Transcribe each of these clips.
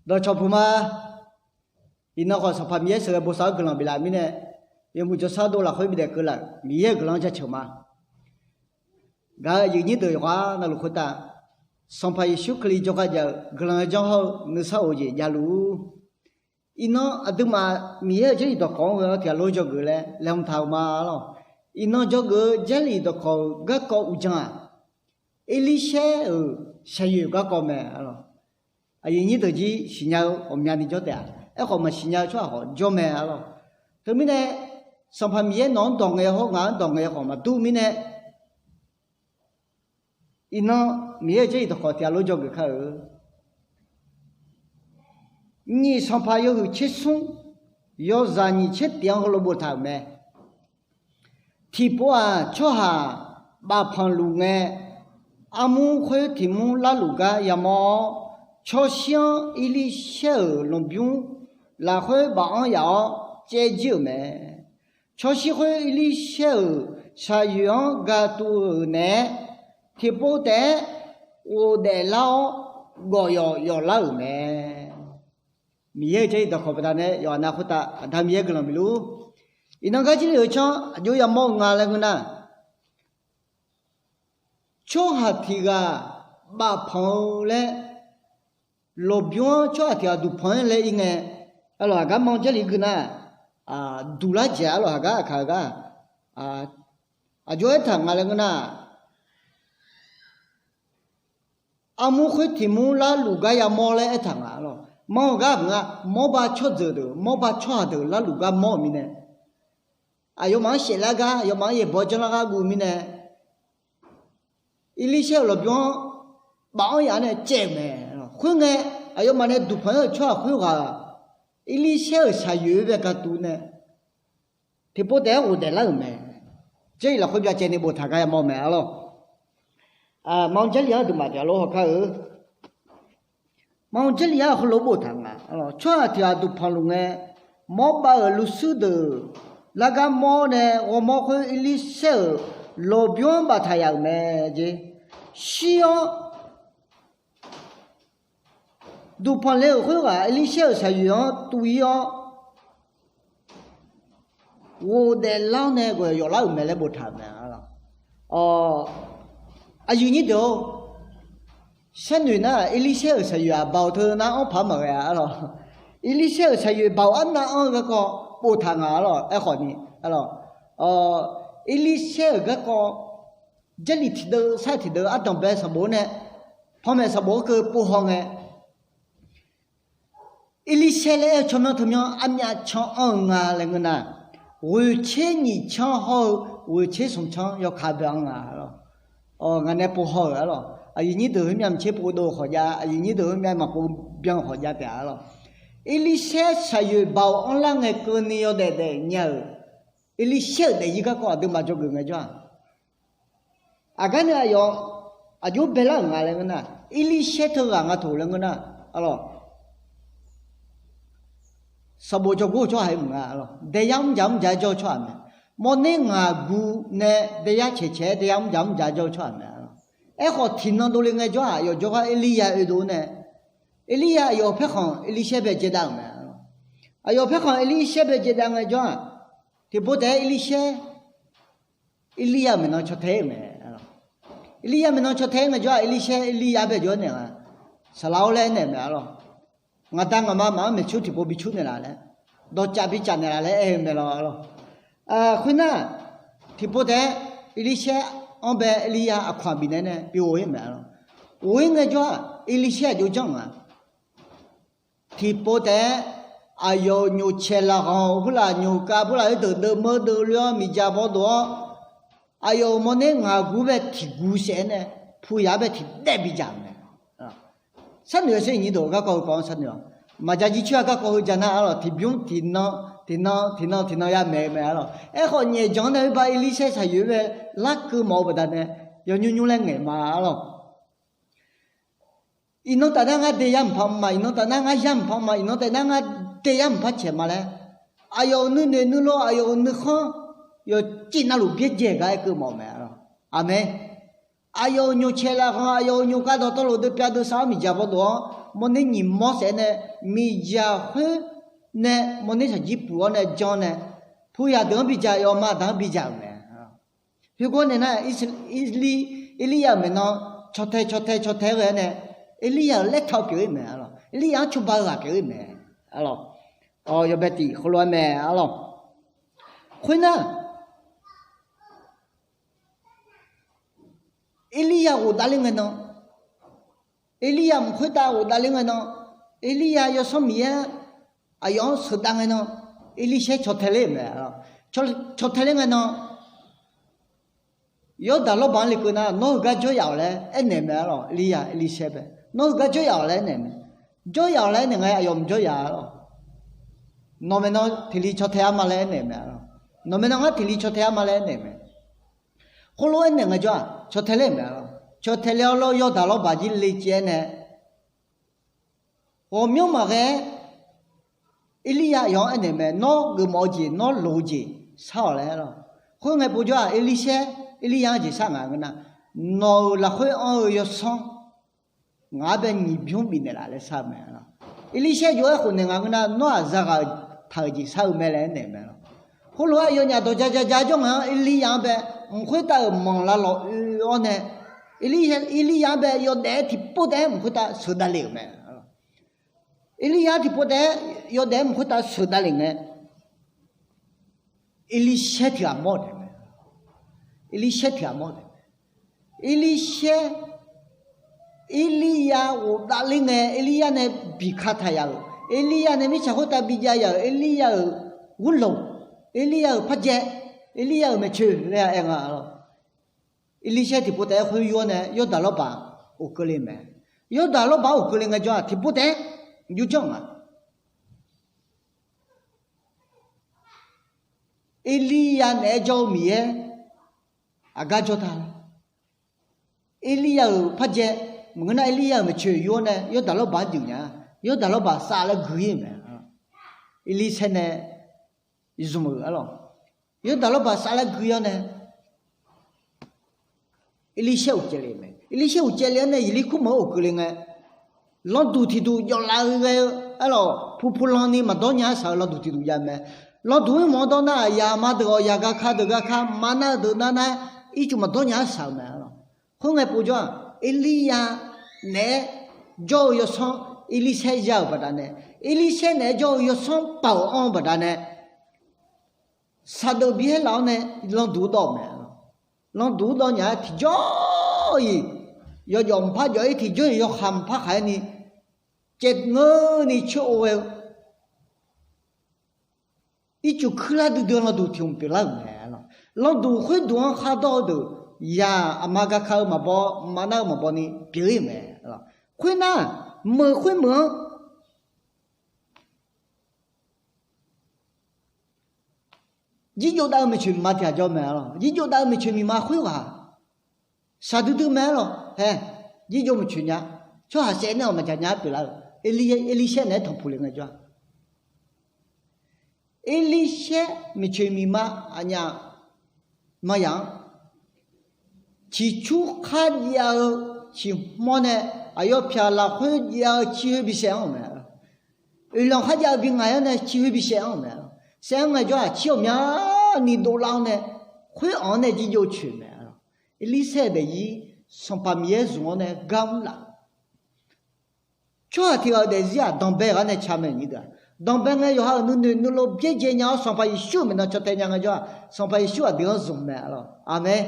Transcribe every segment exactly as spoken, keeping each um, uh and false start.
Dawqcawq puq ma. Iqnan khawf Sanqpaq Miqyaer sheuqghae bosav-anr guiqlanq biflaf mirnae, yawmuiq jawrshar dov lafkhoer bidaef keuvlaf-euq Miqyaer-euq guiqlanq-anr jaceuq ma. Gaq-euq aqyuif nyir deuq yawqghaq navluf khoertav, Sanqpaq Yeqsur Kali jawrgar jav-eu guiqlanq-eu janr hawr-eu nuisar of-eu jeq javluf-ur. Iqnan aqduimaf Miqyaer-euq Jarlif dawqkawq-anr ghae-awr tiq ghaq lof dzawgeuf laer laeqhmq taq-euq ma lawq. Iqnan dzawgeuf-eu Jarlif dawqkawq-euq garkawv uqdzan-aq, Erlirshaer-euq shaqyoeq garkawv mae lawq. Aqyuif nyir deuq jir siqnya-eu ghawqmyani jawr taef-a. Aerkhawf maqsiqnya-eu tsawrhaq khawf jawr mae lawq. Teumirnae Sanqpaq Miqyaer nawq-anr dawq ngae hawr ngaq-anr dawq ngae khawf maqdur mirnae, iqnan Miqyaer-euq Jarlif dawqkawq tiq ghaq lof dzawgeuf kar-eu. Nyiq Sanqpaq yawhuiq tser smr, yawzaq nyiq tser tif-anr heulof boftaq-euq mae. Tiqpov-aq, tsawrhaq bafpanq luf ngae, armur khoer tiq mur larluf gar yamawr-awr, tsawrshir-anr Erlirshaer-euq lanqbymr lafkhoer baf-anr yaf-awr caev jir-euq mae. Tsawrshir khoer Erlirshaer-euq shaqyoeq-anr gatuv-euq naeq-aer, tiqpov taef-aer ghofdaef lar-awr, gawf yawf yawf lar-euq mae. Miqyaer-euq Jarlif dawqkawq baqdanae yawqha nav khoertav Aqda Miqyaer guiqlanq bifluf-ur. Iqnan gar jir le-euq canr aqjox yamawr-eu nga laer ngeur nar, tsawrhaq tiq ghaq bafpanq-eu laer lawqbymr-anr tsawrhaq tiq ghaq duqpanq-aer laer ir ngae, arlawq aqgar ma-eu Jarlif gui nar, duqlar jeq arlawq aqgar aqkaq-eu gar, aqjox aertaq nga laer ngeur nar, armur khoer tiq mur larluf gar yamawr laer aertaq nga lawq. Manr-eu gar aqnga, mawrba tsawrjeuq deuq mawrba tsawrhaq deuq larluf gar mawr-euq mirnae, aqyawfmaf-anr saeflar gar aqyawfmaf-anr yaeqbawq janrlar gar guv mirnae, Erlirshaer-euq lawqbymr-anr baf-anr yaf-awr nae caev-euq mae. Khoerngae, aqyawfmaf nae duqpanq-aer-euq tsawrhaq khoerghaq-aq, Erlirshaer-euq shaqyoeq-aer bae gatuv nae, tiqpov taef-aer ghofdaef lar-euq mae. Jarlif lafkhoer byacaevni boftaq gar yamawr-eu mae arlawq. Ma-eu Jarlif-anr aqduimaf tiq ghaq lof hawkar-eu. Ma-eu Jarlif-anr heulof boftaq nga. Tsawrhaq tiq ghaq duqpanq luf ngae, mawrba-euq luvshuir deuq largar mawr nae ghawrmawr khoer Erlirshaer-euq lawqbymr-anr baftaq yaf-euq mae jeq. Shir-awr, duqpanq le-euq khoerghaq Erlirshaer-euq shaqyoeq-anr tuv ir-awr, ghofdaef lar-awr nae ghawq yawf lar-euq mae laer boftaq-euq mae. Aqyuif nyir deuq-or, sharnoeq nar Erlirshaer-euq shaqyoeq-aq baoq teu nar anr paq-aer maqghae-a arlawq. Erlirshaer-euq shaqyoeq baoq arnav anr-eu garkawv boftaq nga arlawq. Aerkhawf ni, Erlirshaer-euq garkawv Jarlif tiqdeuv sar tiqdeuv ardanqbae sanqbof-anr nae, panmaeq sanqbof-anr keuv pov haw ngae, Erlirshaer laer aer-eu tsawrmyanr teumyanr armyav canr anr-eu nga laer ngeur nar, ghoeqtser nyiq canr hawr-eu ghoeqtser smq canr yawkaq bae-anr nga arlawq. Ngaq nae pov haw-euq arlawq. Aqyuif nyir deuq khoermyav maqtser pov dov-eu khawf jav, aqyuif nyir deuq khoermyav maqpov byan-eu khawf jav taef arlawq. Erlirshaer shaqyoeq baoq anrlar ngae keuvni yawdaef daef nya-euq Erlirshaer-euq daefzir garkawv aqduimaf dzawgeuf ngaejawr-aq, aqgar nae aqyawf aqjox baelar-euq nga laer ngeur nar, Erlirshaer teughaq nga toq laer ngeur nar, arlawq, sanqbof jawrgor-eu tsawrhaq-aer maqnga arlawq. Daeyar mrjaq mrjaq-aer jawr-eu tsawrhaq mae. Mawrner ngaq gu nae daeyar caeqcaeq-aer daeyar mrjaq mrjaq-aer jawr-eu tsawrhaq mae arlawq. Aerkhawf tiqnan dovle ngaejawr-aq, aqyawf jawrgar Erlirya oedov nae, Erlirya aqyawf paerkhanq Erlirshaer bae jaedav-euq mae arlawq. Aqyawf paerkhanq Erlirshaer bae jaedav ngaejawr-aq, tiqpov taef-aer Erlirshaer Erlirya maeqnan caw tae-aer-euq mae. Erlirya maeqnan caw tae-aer ngaejawr-aq, Erlirshaer Erlirya bae jawr-aer naeq nga. Saqlaq-awr laer aernaeq mae arlawq. Ngaqda ngaqma maqanr maeqcur tiqpov bicur naeqlaf laer, dawqcaf bicaf naeqlaf laer aer-eu mae lawq arlawq. Khoernar, tiqpov taef-aer Erlirshaer-anr bae Erlirya aqkawq-anr bifnaeq nae bighof-ir mae arlawq. Ghof-ir ngaejawr-aq, Erlirshaer aqjox janr nga. Tiqpov taef-aer aqyawf-euq nyoqcaeq laqghanq-euq khoerlaf nyoqkav boerlaf-aer deuq deuvmeur deuvloe-awr miqdzaq bawdof-awr, aqyawf-euq mawrner ngaq gu bae tiq gu saef-aer nae, puyaq-aer bae tiq daef bidzaq-euq mae. Sharnoeq-eu sher iqnyir deuq garkawv heukawv-anr sharnoeq-awq. Maqja jircoer-a garkawv heu ja nar arlawq, tiqbymr tiqnan tiqnan tiqnan tiqnan ya maeq-eu mae arlawq. Aerkhawf nyaefdzanq-anr nae oerbar Erlirshaer shaqyoeq-aer bae larkeuv mawf-eu baqdanae yawnymr nymr laer ngaeq ma arlawq. Iqnan taf nar ngar daeyar mqpar mr ma, iqnan taf nar ngar yar mqpar mr ma, iqnan taf nar ngar daeyar mqpar caeq ma laer, aqyawf-euq nuinoeq nuilov aqyawf-euq nuikhanr yawqjeq navluf byaerdzae gar aerkeuv mawf-eu mae arlawq. Aqmeq. Aqyawf-euq nyoqcaeq laqghanq, aqyawf-euq nyoqkav dawqtawvluf deuvpyav deuvsav-awr miqdzaq bawdof-awr, mawrner nyiq mawr saef-aer nae, miqdzaq khoer nae mawrner shaqjir puq-awr nae janr nae, puyaq deuq-anr bidzaq, yawfmaf deuq-anr bidzaq-euq mae. Khoergawr nae nar, Erliryav-euq maeqnan caw tae caw tae caw tae-aer ghae-aer nae, Erliryav-euq laertaq-eu pyeuf-ir mae. Erliryav-anr cawba-eu ghaq pyeuf-ir mae. Yawbae tiq heulof-aer mae arlawq. Khoernar, Erliryav ghofdav ler ngae nan, Erliryav mq khoertav ghofdav ler ngae nan, Erliryav Yawsanr Miqyaer aqyawf-anr sheuqdav ngae nan, Erlirshaer caw tae ler mae. Caw tae ler ngae nan, Yawrdaq lawrbaq-anr lekeuv nar, nawr heugar jawryaf-awq laer aernaeq mae arlawq. Erliryav Erlirshaer bae, nawr heugar jawryaf-awq laer aernaeq mae. Jawryaf-awq laer aernaeq ngae, aqyawf mq jawryaf arlawq. Nawq maeqnan tiqli caw tae-ar ma laer aernaeq mae arlawq. Nawq maeqnan ngar tiqli caw tae-ar ma laer aernaeq mae. Khoerlof-aer naeq ngaejawr-aq, caw tae ler mae arlawq. Caw tae ler-awr lawr, Yawrdaq lawrbaq jir le caev-aer nae, ghawqmyanr maqghae-aer, Erliryav aqyawf-anr aernaeq mae, nawr geufmawf-eu jeq, nawr loq-eu jeq shar-awq laer arlawq. Khoerngae povjawr-aq, Erlirshaer Erliryav-anr jeq shar ngaq ngeur nar, nawq-euq lafkhoer anr-eu yawsanr ngaq-anr bae nyiq bymr bifnaeq laf laer shar-eu mae arlawq. Erlirshaer jov-aer khofnaeq ngaq ngeur nar, nawr-aq zaghaq-euq taq-euq jeq shar-eu mae laer aernaeq mae arlawq. Khoerlof-aer yawnyaf dawq ja ja ja jawr ngaq-anr Erliryav-anr bae mq khoertav-euq manq lavlawq oe-awr nae, Erliryav-anr bae yawdaef-aer tiqpov taef-aer mq khoertav sheuqdav le-euq mae. Erliryav-anr tiqpov taef-aer yawdaef-aer mq khoertav sheuqdav le ngae, Erlirshaer tiq ghaq mawr-eu taef mae. Erlirshaer tiq ghaq mawr-eu taef mae. Erlirshaer, Erliryav ghofdav ler ngae, Erliryav nae biqka taq yaf-euq, Erliryav nae mirtsaq khoertav bijav yaf-euq, Erliryav-euq ghurloq, Erliryav-euq parjae, Erliryav-euq maeqtsoeq laer-aq aer nga arlawq. Erlirshaer tiqpov taef-aer khoer yur-awr nae Yawrdaq lawrbaq of keuvle mae. Yawrdaq lawrbaq of keuvle ngaejawr-aq, tiqpov taef-aer yurjanr nga. Erliryav naeq-aer jawr-eu Miqyaer aqgar jawr ta laer, Erliryav-euq parjae maqngeur nar, Erliryav-euq maeqtsoeq yur-awr nae Yawrdaq lawrbaq-anr juif nya-a. Yawrdaq lawrbaq sav laer gui-ir mae. Erlirshaer nae zmq-euq arlawq. Yawrdaq lawrbaq sav laer gui-awr nae, Erlirshaer uqcaev le mae. Erlirshaer uqcaev le-awr nae Yeqlirkur meuq-anr of keuvle ngae, landuq tiqduq jawvlav-eu ghae-eu arlawq, pupulan ni maqdawr nya-aer shaq-eu landuq tiqduq jav mae. Landuq-anr mawq-anr dawr nar, aqyaq ma deuq ghawq yaq gaka deuq gaka ma nar-eu deuq nar nar-aer, ircuf maqdawr nya-aer shaq-eu mae arlawq. Khoerngae povjawr-aq, Erliryav naeq-aer jawr-eu yawsanr Erlirshaer ya-euq baqdanae, Erlirshaer naeq-aer jawr-eu yawsanr paq-euq anr-eu baqdanae, saqdeuf bi haer laf-awr nae landuq-anr dawv-euq mae. Landuq-anr dawv nya-aer tiqjawr-iq yawjawf mqpar jawf-ir, tiqjawr-iq yawkhaq mqpar khaq-aer ni, caev ngeur ni coer-o ghae-eu ircuf kuirlar duidui-eu landuq tiq hmq pyeuflar-euq mae. Landuq khoerduq-anr khar dawr-eu deuq, yaq aqma gaka-eu maqbaw, mqma nar-eu maqbaw ni pyeuf-ir mae. Khoernar, meuq khoermeuq-anr jirjov dav-eu maeqtsoeq miqma tiq ghaq jawr mae arlawq. Jirjov dav-eu maeqtsoeq miqma khoerghaq shaqdui dui mae arlawq. Hae, jirjov maeqtsoeq nya, tsawrhaq saef nae-awq maqjaq nya-aer pyeuflar-eu, Erlirshaer naeq-aer tanqpuq le ngaejawr-aq, Erlirshaer maeqtsoeq miqma aqnyaf mayaq-anr, ciqcur kharjav-eu ciqhmawr nae, aqyawf pyaq lafkhoer jav-eu cir khoer bi saef-anr-euq mae. Oeqlanq kharjav-eu bi ngaq-aer nae cir khoer bi saef-anr-euq mae. Saef-anr ngaejawr-aq, cir ghawqmyani dovlar-awr nae, khoer-anr nae jirjov coeq mae. Erlirshaer daefzir Sanqpaq Miqyaer zmq-awr nae gar mr laf Tsawrhaq tiq ghaq-euq daefzir-aq, danqbae ghaq nae ca mae nyir deuq-aq. Danqbae ngae yawqha-euq nuinoeq nuilov byaerdzae nya-awr, Sanqpaq Yeqsur-euq maeqnan caw tae nya ngaejawr-aq, Sanqpaq Yeqsur aqdui-anr zmq mae arlawq. Aqmeq.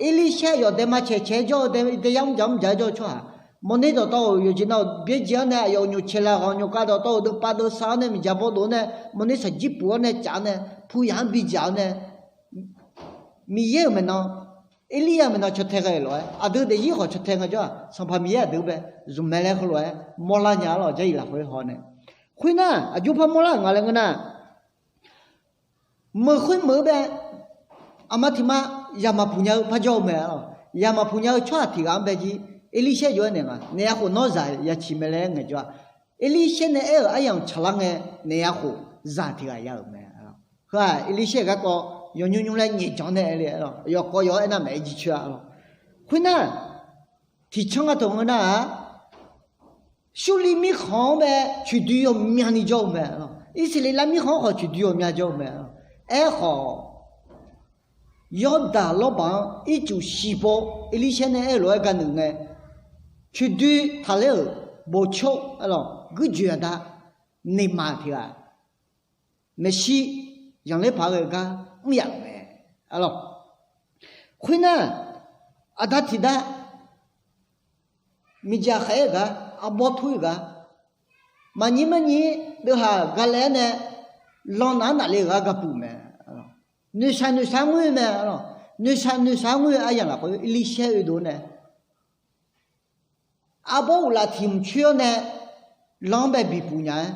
Erlirshaer yawqdae ma caeq caeq-aer jawr-eu dae, daeyar mr jaq mr jaq-aer jawr-eu tsawrhaq, mawrner dawqtawv-euq yawqjeq nav-euq byaerdzae-anr nae, aqyawf-euq nymq caeq laf ghawq nymq kav dawqtawv-euq deuv pav deuv sav-awr nae, miqdzaq baw dov-awr nae, mawrner shaqjir puq-awr nae caf-awr nae, puyaq-anr bidzaq-awr nae, Miqyaer-euq maeqnan, Erliryav maeqnan caw tae ghae-euq lof-aer, aqdui daefzir khawf caw tae ngaejawr-aq, Sanqpaq Miqyaer aqdui bae zmq mae laer heulof-aer mawrlar nya arlawq, Jarlif lafkhoer haw nae. Khoernar, aqjox par mawrlar-euq nga laer ngeur nar, meuq khoermeuq-eu bae, aqma tiq ma yaq maqpuq nya-eu par jawr-eu mae arlawq. Yaq maqpuq nya-eu tsawrhaq tiq ghaq-anr bae jir, Erlirsaer jov-aer naeq nga, naef ya khof nawr zaq ya ciq mae laer ngaejawr-aq, Erlirsaer nae aer-euq aryamq tsaqlar ngae, naef ya khof zaq tiq ghaq ya-euq mae. Heu-aq Erlirsaer-euq garkawv yawnymr nymr laer nyaef janq nae aer le arlawq, yawkawv yaw-aer aernar maqaer jircoer-a arlawq. Khoernar, tiqcanr nga taq ngeur nar-aq, Shurliv mirkhanq-anr bae coeqdoi ghawqmyani jawr-eu mae. Irsaqleqlav mirkhanq-anr khawf coeqdoi ghawqmya jawr-eu mae. Aerkhawf, Yawrdaq lawrbaq-anr ircuf shiqpov Erlirsaer nae aer-eu lof-aer ga nuif ngae, coeqdoi taqler-euq bawqcawr, guirjoeq aqda, naeqmaf tiq ghaq, maeqshi zanqler paq-aer ghae gar mr yaf-euq mae. Khoernar, aqda tiq dar, miqjaq khaeq-aer-eu gar, arbawr tur-eu gar, maqnyir marnyir deuvhaq galae-aer nae, lan naf-anr nafle-euq gar gapuf mae. Noeqshaq noeqshaq-aer ngoer-eu mae. Noeqshaq noeqshaq-aer ngoer-eu aryamq lafkhoer Erlirsaer oedov nae, arbawr uqlaf tiq mq coer-awr nae, lan-anr bae biqpuf nya-aer,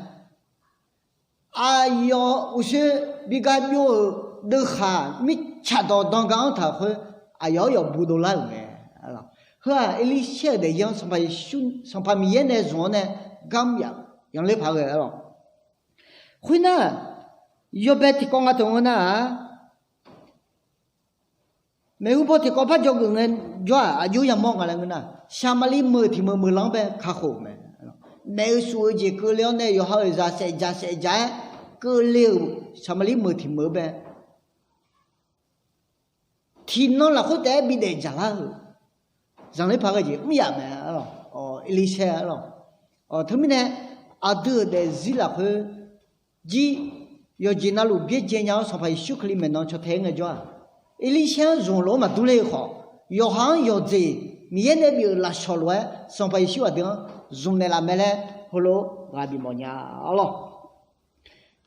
aqyawf uqshoe bi ga byov-euq deuvkhaq mirtsaq dawq dan gar-anr taq khoer, aqyawf-anr yawf bu dovlar-euq mae. Heu-aq Erlirsaer-euq daefzir-anr Sanqpaq Yeqsur, Sanqpaq Miqyaer nae zmq-awr nae gar mr yaf-euq zanqler paq-aer ghae-a lawq. Khoernar, yawbae tiqkawv nga taq ngeur nar-aq, maeqhu paw tiqkawv par dzawgeuf ngae jawr-aq, aqjox yamawr nga laer ngeur nar, Saqmaqliv meuq tiq meuq meuq lan-anr bae kakhof-euq mae. Maeq-eu shuf-eu jeq keuvle-awr nae yawqha-euq zaq saef dzaq saef dzaq-aer keuvle-euq Saqmaqliv meuq tiq meuq-eu bae tiqnan lafkhoer taef-aer bidaef dzaqlar-euq zanqler paq-aer ghae jeq mr yaf mae. Erlirsaer-a lawq. Teumirnae aqdui-euq daefzir lafkhoer jir yawqjeq navluf byaerdzae nya-awr Sanqpaq Yeqsur Kali maeqnan caw tae-aer ngaejawr-aq, Erlirsaer-anr zmq lof-aer maqdur ler-eu khawf, yawqha-anr yawqjeq Miqyaer nae bif-euq lafshawq lof-aer Sanqpaq Yeqsur aqdui-anr zmq naeqlaf mae laer heulof-aer ghaq bifmawf nya-a lawq.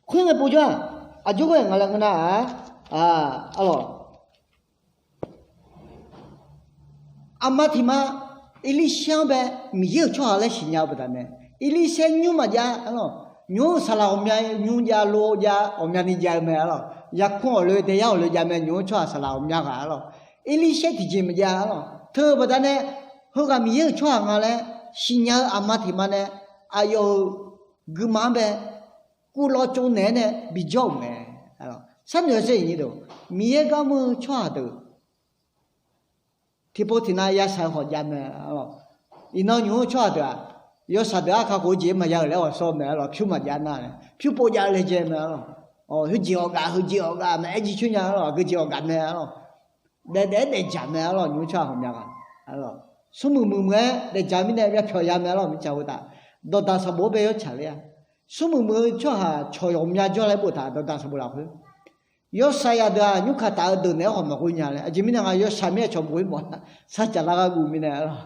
Khoerngae povjawr-aq, aqjox ghae nga laer ngeur nar-aq, a lawq, aqma tiq ma Erlirsaer-anr bae Miqyaer-euq tsawrhaq laer siqnya-eu baqdanae, Erlirsaer nymr maqjav-a lawq. Nymq-mr saqlaq ghawqmya nymr jav lo jav ghawqmyani jav-eu mae-a lawq. Yarkmr ghawqloe daeyar ghawqloe jav mae, nymq-mr tsawrhaq saqlaq ghawqmya ghaq-a lawq. Erlirsaer tiqjeq maqjav-a lawq. Teu-eu baqdanae, heughaq Miqyaer-euq tsawrhaq nga laer siqnya-eu aqma tiq ma nae aqyawf-euq guiqma-anr bae kuvlawv tsovnaeq-aer nae bijawr-euq mae. Sharnoeq-a sher, Miqyaer gar mr-eu tsawrhaq deuq tiqpov tiqnav yashaq-eu khawf jav mae-a lawq. Iqnan nymq-mr tsawrhaq deuq-aq, yawshaq deuq-anr kakhof-eu jeq maqya-euq laer ghawqshawr-eu mae-a lawq. Pyur maqjav nar-a, pyur pov jav-eu laejae mae-a lawq. Heujeq ghawqgaf heujeq ghawqgaf maqaer jircoer nya-a lawq. Aqgeujeq ghawqgaf mae-a lawq. Daef daef-aer daefdzaq mae-a lawq. Nymq-mr tsawrhaq ghawqmya ghaq-a lawq. Smrmuiq muiq muiq-aer daefdzaq mirnae myavpyawq ya mae-a lawq. Mirtsaq heu taf dawqdaq sanqbof-anr bae yawtsaq ler-a. Smrmuiq muiq-eu tsawrhaq cawq ghawqmya jawr laer boftaq dawqdaq sanqbof lafkhoer, yawshaq zaqdeuq-aq nymrkaq taf-eu deuq naeq-aer khawf maqghoe nya laer. Aqjeq mirnae nga yawshaq mirnae cawq maqghoe mawf-a. Sarjaq lar gharguv mirnae-a lawq.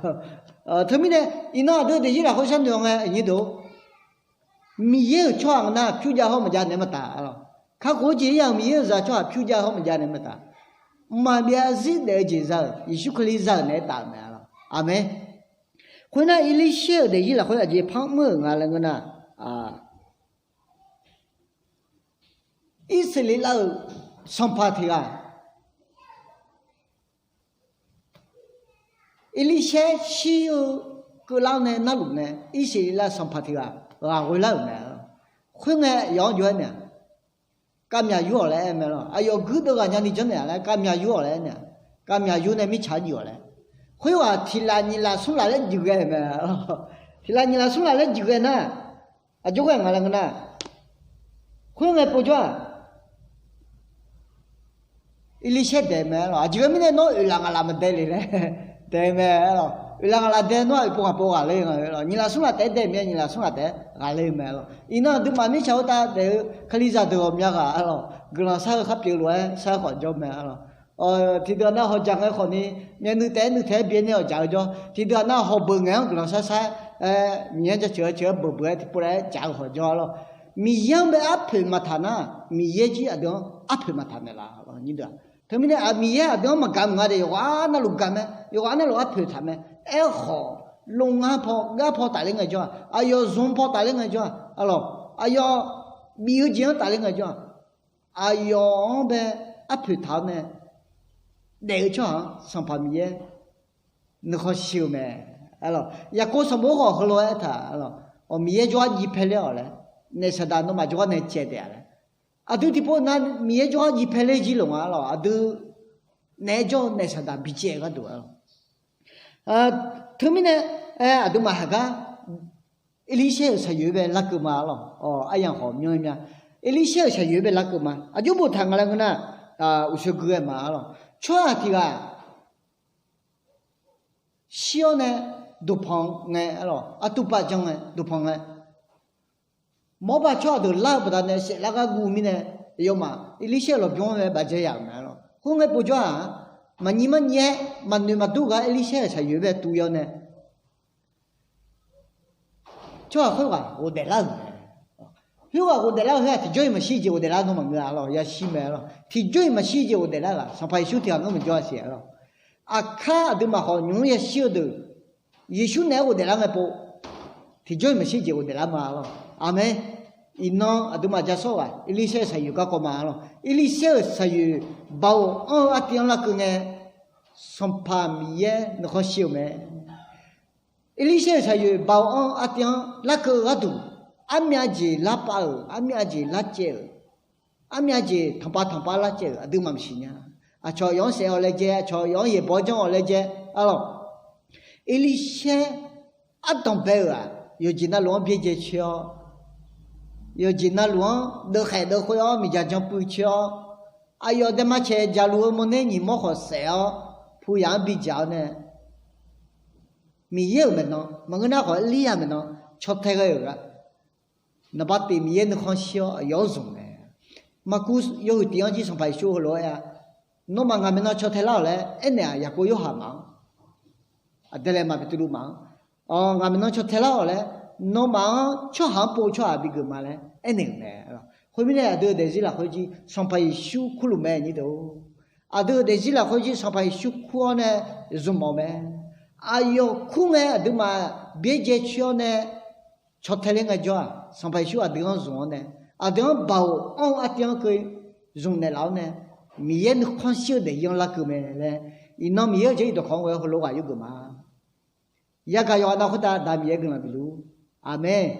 Teumirnae iqnan aqdui daefzir lafkhoer sharnoeq-awr ngae, Miqyaer-euq tsawrhaq nar pyur jav hawr maqjav naeq-aer maqtaf-a lawq. Kakhof-eu jeq-ir-aq Miqyaer-euq zaq tsawrhaq pyur jav hawr maqjav naeq-aer maqtaf. Mqmaq byav zarzir daef-eu jeq za-euq Yeqsur Kali za-euq naeq-aer taf-euq mae-a lawq. Aqmeq. Khoernar Erlirsaer-euq daefzir lafkhoer aqjeq par mr-euq nga laer ngeur nar, Irsaqleqlav-euq sanqpaq tiq ghaq Erlirsaer shir-eu keuvlar nae narluf nae Irsaqleqlav sanqpaq tiq ghaq ghaq ghoelar-euq mae-a. Khoerngae yawf-anr jov-aer naeq-aq, kavmyaq yur-awq laer aer mae-a lawq. Aqyawf guirdeuv ghaq nyani janrnaeq-a laer kavmyaq yur-awq laer aer naeq-aq, kavmyaq yur nae mirtsaq-anr juif-awq laer. Khoerghaq tiq laf nyiq laf smr laf laer juif ghae mae-a lawq. Tiq laf nyiq laf smr laf laer juif ghae nar, aqjox ghae nga laer ngeur nar, khoerngae povjawr-aq, Erlirsaer daeq mae-a lawq. Aqjeq ghae mirnae nawr oeqlaf ngaqlaf maqdae le laer daeq mae-a lawq. Oeqlaf ngaqlaf dae nawr-aq oeqpov ghaqpov ghaqler nga-a lawq. Nyiq laf smr laf taef-aer dae mirnae nyiq laf smr laf taef-aer ghaqler mae-a lawq. Iqnan aqduimaf mirtsaq khoertav daef-eu Kalizaq deuq ghawqmya ghaq-a lawq. Guiqlanq shar-eu khar pyeuf lof-aer shar khawf jawr mae-a lawq. Tiqdeuq nav hawqjaq ngae khawfni, myavnuiv taef-aer nuiv taef-aer byaenae hawqjaq-eu jawr. Tiqdeuq nav hawqbeuq ngaeq-anr guiqlanq shar shar-aer, Miqyaer-anr jaceuq-aer ceuq-aer beuq beuq-aer tiqpov laer jaq-eu khawf jawr-a lawq. Miqyaer-anr bae arpoeq maqtaq nar, Miqyaer jir aqdui-anr arpoeq maqtaq naeqlaf. Teumirnae Miqyaer aqdui-anr maqgaq mq nga de, yawqghaq navluf gaq mae, yawqghaq navluf arpoeq taq mae. Aerkhawf, longar paw gar paw tafler ngae jawr-aq, aqyawf zmq paw tafler ngae jawr-aq, a lawq, aqyawf bif-eu jeq-anr tafler ngae jawr-aq, aqyawf-anr bae arpoeq taq-awr nae daef-eu tsawrhaq-anr Sanqpaq Miqyaer nuikhanr shir-eu mae. Yaqkov sanqbof khawf heulof-aer aertaq-a lawq. Awq, Miqyaer jawrgar jiv pae ler-awq laer, naef saqdaq nawmaf jawrgar nae caev taef-a laer. Aqdui tiqpov nav Miqyaer jawrgar jiv pae ler jir loq nga-a lawq. Aqdui naef-aer jawr-eu naef saqdaq bicaev gharduq-a lawq. Teumirnae, aqduimaf haqgar Erlirsaer-euq shaqyoeq-aer bae larkeuv ma lawq. Aryamq khawf myanr mya. Erlirsaer-euq shaqyoeq-aer bae larkeuv ma. Aqjox boftaq nga laer ngeur nar, uqshoe gui-aer ma lawq. Tsawrhaq tiq ghaq shir-awr nae, duqpanq ngae, artuv pav jan ngae duqpanq ngae, mawrba tsawrhaq deuq lar-eu baqdanae saef lar gar guv mirnae, aqyawfmaf Erlirsaer-euq lafbymr-anr nae bafdzae yaf-euq mae lawq. Khoerngae povjawr-aq, maqnyiq marnyiq-aer maqnoeq maqdur gar Erlirsaer-euq shaqyoeq-aer bae tuv-ir-awr nae, tsawrhaq khoerghaq ghofdaef lar-euq mae. Khoerghaq ghofdaef lar-eu khoer-aq, tiqjawr-iq maqshir jeq ghofdaef lar-eu nawr maqngeur-a lawq. Yashir mae lawq. Tiqjawr-iq maqshir jeq ghofdaef lar-eu-aq, Sanqpaq Yeqsur tiq ghaq ngeur maqjawr-a siq-a lawq. Aqkar aqduimaf khawf nymq-mr yashir-eu deuq, Yeqsur naeq-aer ghofdaef lar ngae pov, tiqjawr-iq maqshir jeq ghofdaef lar ma lawq. Aqmeq. Iqnan aqduimaf ja sawr ghaq Erlirsaer-euq shaqyoeq garkawv ma lawq. Erlirsaer-euq shaqyoeq baoq anr-eu artiv-anr larkeuv ngae, Sanqpaq Miqyaer nuikhanr shir-eu mae. Erlirsaer-euq shaqyoeq baoq anr-eu artiv-anr larkeuv-eu gharduq, armyav jeq larpav-euq, armyav jeq larcaev-euq, armyav jeq tanqpav tanqpav larcaev-euq aqduimaf maqsiq nya. Aqcawq yawf-anr saef-awq laejae, aqcawq yawf-anr yaeqbawq janr-awq laejae, arlawq. Erlirsaer ardanq bae-euq-aq, yawqjeq navluf-anr byaerdzae coer-awr, yawqjeq navluf-anr deuvkhaeq deuvkhoer-awr miqdzaq janpuiv coer-awr, aqyawf daema caeq jaqluf-eu mawrner nyiq mawr khawf saef-awr, puyaq-anr bidzaq-awr nae, Miqyaer-euq maeqnan maqngeur nar khawf, Erlirya maeqnan caw tae ghae-euq gar, naqba tif Miqyaer nuikhanr shir-awr aqyawf-anr zmq mae. Maqkuv yawhuiq tiq-anr jir Sanqpaq Yeqsur heulof-aer aer-a, nawmaf ngaq maeqnan caw tae lar-awq laer aernaeq-aq, Yaqkov, Yorhaq maf-anr, Aqdalaeq maf, Beqtuvluv maf-anr, ngaq maeqnan caw tae lar-awq laer, nawmaf-anr tsawrhaq-anr pov tsawrhaq bigeuf ma laer aernaeq-euq mae. Khoermirnae aqdui-euq daefzir lafkhoer jir Sanqpaq Yeqsur kurluf mae nyir deuq-or. Aqdui-euq daefzir lafkhoer jir Sanqpaq Yeqsur kur-awr nae zmq mawf mae. Aqyawf kur ngae aqduimaf byaerdzae coer-awr nae caw tae ler ngaejawr-aq, Sanqpaq Yeqsur aqdui-anr zmq-awr nae, aqdui-anr baoq anr-eu artiv-anr keuv zmq naeqlaf-awr nae, Miqyaer nuikhanr shir-eu daefzir-anr larkeuv mae laer, iqnan Miqyaer-euq jarlif dawqkawq-anr ghae-awr heulof ghaq yurgeuf ma. Yagaq yawqghaq nav khoertav Da Miqyaer guiqlanq bifluf. Aqmeq.